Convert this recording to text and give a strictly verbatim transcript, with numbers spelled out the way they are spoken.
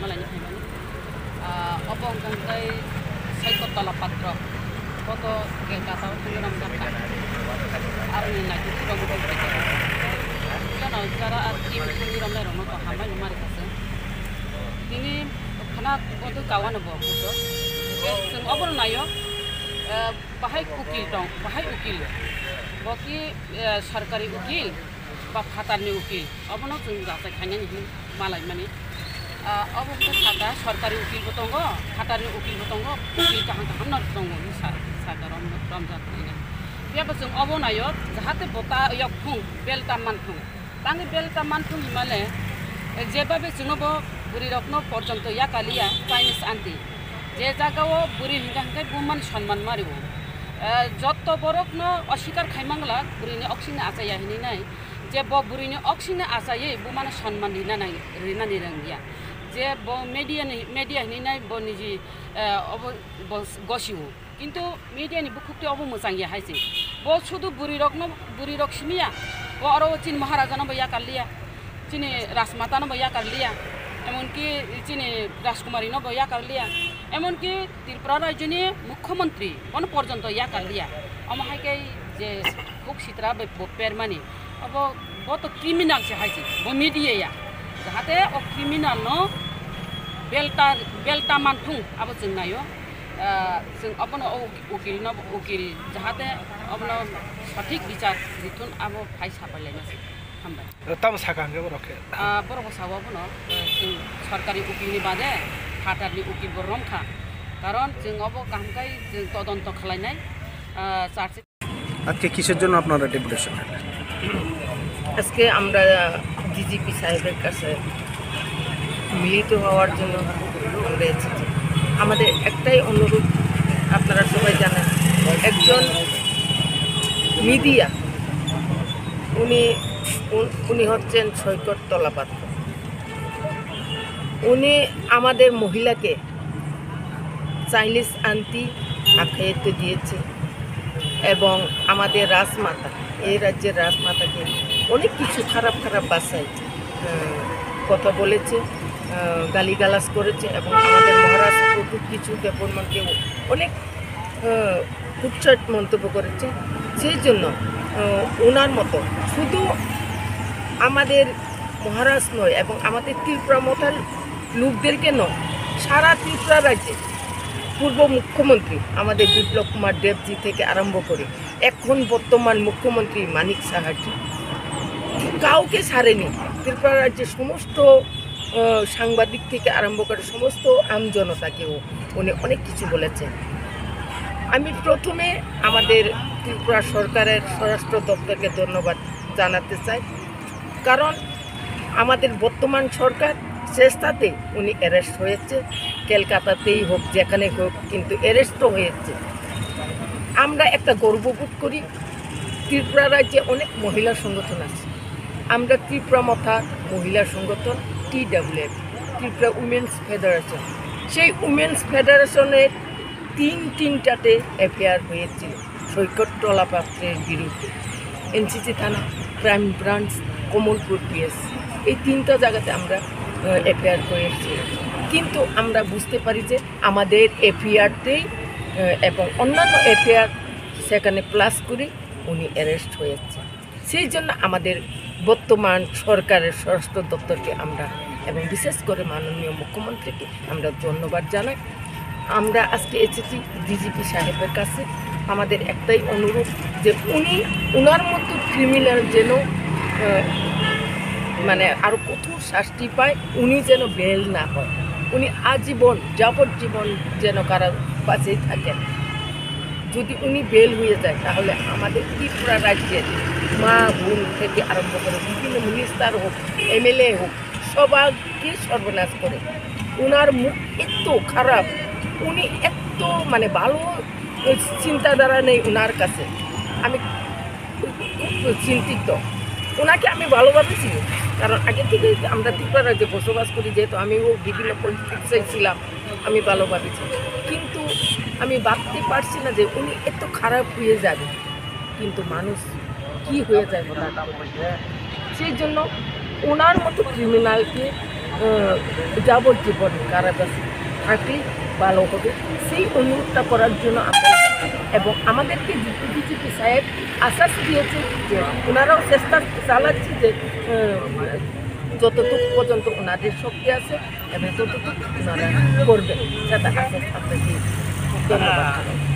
Malai ni phaimani. Ah, obo hwnkha hwnkhe Saikottola Patro. Bo to Kolkata o thangwi romjak kha. Aroni naitugwi romwi tongkha. Jono jara ar team thangwi romnai rokno to hambai no mari khaswk. Tini khana bo to kawano bo bujo. Hwnkhe chwng obono naio. Ah, Bahai ukil tong, bahai ukil. Bo ki, eh, sarkari ukil ba phatarni ukil. Obono chwng jachai khainani hin malaimani. Ah, obo wngkha sakha sarkari ukil bo tongo, phatarni ukil bo tongo, ukil kaham kaham no tongo hinwi sa-, sakha rom-, romjak khainani. Phiya bo chwng obo naio, jahate bo ta yok phung, bel ta man phung. Tangwi bel ta man thung himale, jebabe chwngno bo bwrwi rokno porjonto yakaliya Chinese aunty. Je jagao bwrwi hingka hingke bumani sonman mario. Eh, jotto borokno osikar khaimangla bwrwini oksingni achaya hinwi nai. Je bo bwrwini oksingni achaywi bumano sonman rina nang-, rinani rwngya. Je bo media ni, media hinwi nai bo niji, eh, obo bo gosio. Kintu media ni bukhuk twi obo mwchang ya hai se. Bo sudu bwrwi rokno, bwrwi rok simi ya. Bo aro chini Maharaja no bo yakar liya. Chini Rajmata no bo yakar liya. Emonki chini Rajkumari no bo yakar liya. Emonki Tripura rajyo ni mukhyamantri bono porjonto yakar liya. Omo hai khe je khuk sitra bai bo permani. Obo, bo to criminal se hai se. Bo media ya. Jahate o criminal no belta, belta manthung abo chwng naio. Ah, chwng obono o ukil no, ukil jahate obono sothik bichar rithun abo phai sapai laina se. Hambai. Tamo sakha hwnkhe borok khe? Ah, borok bo sao abono, eh, chwng sarkari ukil ni bade phatar ni ukil bo romkha. Karon chwng obo kaham khai chwng todonto khlainai, ah, charchi আজকে কিসের জন্য আপনারা ডেপুটেশন? আজকে আমরা ডিজিপি সাহেবের কাছে মিলিত হওয়ার জন্য আমরা এসেছি। আমাদের একটাই অনুরোধ, আপনারা সবাই জানেন, একজন মিডিয়া, উনি, উন-, উনি হচ্ছেন সৈকত তলাপাত্র। উনি আমাদের মহিলাকে চাইনিজ আন্টি আখ্যায়িত দিয়েছে এবং আমাদের রাজমাতা, এই রাজ্যের রাজমাতাকে অনেক কিছু খারাপ খারাপ ভাষায়, আহ, কথা বলেছে, আহ, গালিগালাজ করেছে এবং আমাদের মহারাজ প্রভৃতি কিছু দেববর্মনকে অনেক, আহ, কুৎসিত মন্তব্য করেছে। সেই জন্য, আহ, ওনার মতো শুধু আমাদের মহারাজ নয় এবং আমাদের ত্রিপুরা মথার লোকদেরকে নয়, সারা ত্রিপুরা রাজ্যে পূর্ব মুখ্যমন্ত্রী আমাদের বিপ্লব কুমার দেবজি থেকে আরম্ভ করে এখন বর্তমান মুখ্যমন্ত্রী মানিক সাহাজি কাউকে ছাড়েনি। ত্রিপুরা রাজ্যের সমস্ত, আহ, সাংবাদিক থেকে আরম্ভ করে সমস্ত আম জনতাকেও উনি অনেক কিছু বলেছেন। আমি প্রথমে আমাদের ত্রিপুরা সরকারের স্বরাষ্ট্র দপ্তরকে ধন্যবাদ জানাতে চাই, কারণ আমাদের বর্তমান সরকার চেষ্টাতে উনি অ্যারেস্ট হয়েছে, কলকাতাতেই হোক, যেখানে হোক, কিন্তু অ্যারেস্ট তো হয়েছে। আমরা একটা গর্ববোধ করি, ত্রিপুরা রাজ্যে অনেক মহিলা সংগঠন আছে। আমরা ত্রিপুরা মথা মহিলা সংগঠন টিডাব্লিউএফ, ত্রিপুরা উইমেন্স ফেডারেশন, সেই উইমেন্স ফেডারেশনের তিন তিনটাতে এফআইআর হয়েছিল সৈকত তলাপাত্রের বিরুদ্ধে। এনসিসি থানা, ক্রাইম ব্রাঞ্চ, কমলপুর পিএস, এই তিনটা জায়গাতে আমরা, আহ, এফআইআর করেছি। কিন্তু আমরা বুঝতে পারি যে আমাদের এফআইআরতেই, আহ, এবং অন্যান্য এফআইআর সেখানে প্লাস করে উনি অ্যারেস্ট হয়েছে। সেই জন্য আমাদের বর্তমান সরকারের স্বরাষ্ট্র দপ্তরকে আমরা এবং বিশেষ করে মাননীয় মুখ্যমন্ত্রীকে আমরা ধন্যবাদ জানাই। আমরা আজকে এসেছি ডিজিপি সাহেবের কাছে। আমাদের একটাই অনুরোধ যে উনি, ওনার মতো ক্রিমিনাল যেন, আহ, মানে, আরও কঠোর শাস্তি পায়, উনি যেন বেল না হয়, উনি আজীবন, যাবজ্জীবন যেন কারাবাসেই থাকেন। যদি উনি বেল হয়ে যায়, তাহলে আমাদের ত্রিপুরা রাজ্যের মা, বোন থেকে আরম্ভ করে বিভিন্ন মিনিস্টার হোক, এমএলএ হোক, সবাইকে সর্বনাশ করে। ওনার মুখ এত খারাপ, উনি এত, মানে, ভালো চিন্তাধারা নেই ওনার কাছে। আমি খুব চিন্তিত। ওনাকে আমি ভালোভাবে চিনি, কারণ আগে থেকে আমরা ত্রিপুরা রাজ্যে বসবাস করি, যেহেতু আমিও বিভিন্ন পলিটিক্সে ছিলাম, আমি ভালোভাবে চিনি। কিন্তু আমি ভাবতে পারছি না যে উনি এত খারাপ হয়ে যাবে, কিন্তু মানুষ কি হয়ে যায় হঠাৎ করে। সেই জন্য ওনার মতো ক্রিমিনালকে আহ, যাবজ্জীবন কারাবাসে থাকলে ভালো হবে, সেই অনুরোধটা করার জন্য আমরা এসেছি। এবং আমাদেরকে ডিজিপি সাহেব আশ্বাস দিয়েছে যে ওনারাও চেষ্টা চালাচ্ছে যে, আহ, যতটুকু পর্যন্ত ওনাদের শক্তি আছে এবং ততটুকু ওনারা করবেন, সেটা আশ্বাস আমরা দিয়েছি। ধন্যবাদ।